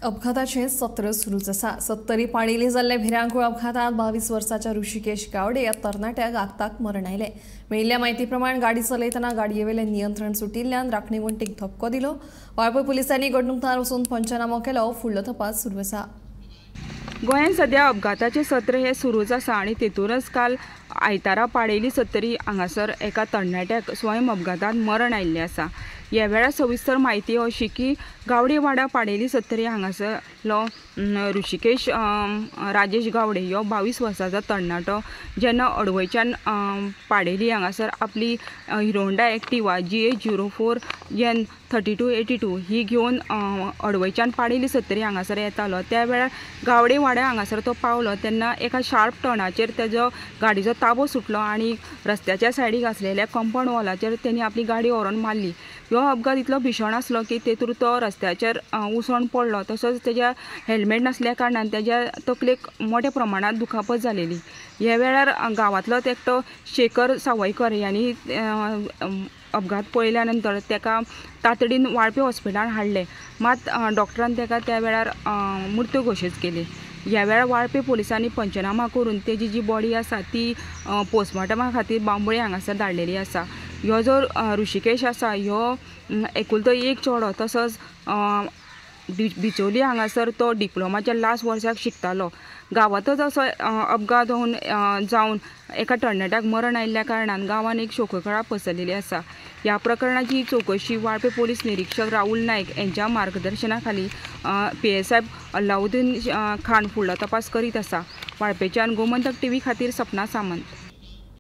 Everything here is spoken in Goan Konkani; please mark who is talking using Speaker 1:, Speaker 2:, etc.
Speaker 1: अपघाताचें सत्र सुरूच आसा. सत्तरी पाडेली जाल्ले भिरांकूळ अपघातांत 22 वर्साच्या ऋषिकेश गावडे ह्या तरणाट्याक आगताक मरण आयलें. मेळिल्ल्या म्हायती प्रमाण गाडी चलयतना गाडयेवेलें नियंत्रण सुटिल्ल्यान राखणे वण्टीक धपको दिलो. वाळपय पुलिसांनी घडणूक थळार वचून पंचनामो केलो. फुडलो तपास सुरू आसा.
Speaker 2: गोंयांत सद्या अपघाताचें सत्र हें सुरूच आसा आनी तेतूनच काल आयतारा पाडेली सत्तरी हांगासर एका तरणाट्याक स्वयं अपघातांत मरण आयिल्लें आसा. ह्या वेळार सविस्तर म्हायती अशी की गावडेवाडा पाडेली सत्तरी हांगासरलो ऋषिकेश राजेश गावडे ह्यो 22 वर्सांचो तरणाटो जेन्ना अडवयच्यान पाडेली हांगासर आपली Hero Honda Activa GA 04 N 3282 ही घेवन अडवयच्यान पाडेली सत्तरी हांगासर येतालो. त्या वेळार गावडेवाड्या हांगासर तो पावलो तेन्ना एका शार्प टर्नाचेर तेजो गाडीचो ताबो सुटलो आनी रस्त्याच्या सायडीक आसलेल्या कंपाउंड वॉलाचेर तेणी आपली गाडी व्हरोन मारली. ह्यो अपघात इतलो भिशण आसलो की तेतूर तो रस्त्याचेर उसण पडलो. तसोच तेज्या हेल्मेट नासल्या कारणान तेज्या तकलेक मोठ्या प्रमाणांत दुखापत जालेली. ह्या वेळार गांवांतलोच एकटो शेखर सावयकर ह्यांनी अपघात पळयल्या नंतर तेका तातडीन वाळपे हॉस्पिटलान हाडलें. मात डॉक्टरान तेका त्या वेळार मृत्यू घोशीत केली. ह्या वेळार वाळपे पुलिसांनी पंचनामा करून तेजी जी बॉडी आसा ती पोस्टमॉर्टमा खातीर बांबोळे हांगासर धाडलेली आसा. ह्यो जो ऋषिकेश आसा ह्यो एकुलतो एक चेडो, तसोच बिचोली हांगासर तो डिप्लोमाच्या लास्ट वर्साक शिकतालो. गांवांतच असो अपघात जावन एका तरणाट्याक मरण आयिल्ल्या कारणान गांवांत एक शोककळा पसरलेली आसा. ह्या प्रकरणाची चवकशी वाळपे पोलीस निरीक्षक राहुल नायक यांच्या मार्गदर्शना खाली PSI Alauddin Khan फुडलो तपास करीत आसा. वाळपेच्यान गोमंतक टीव्ही खातीर सपना सामंत.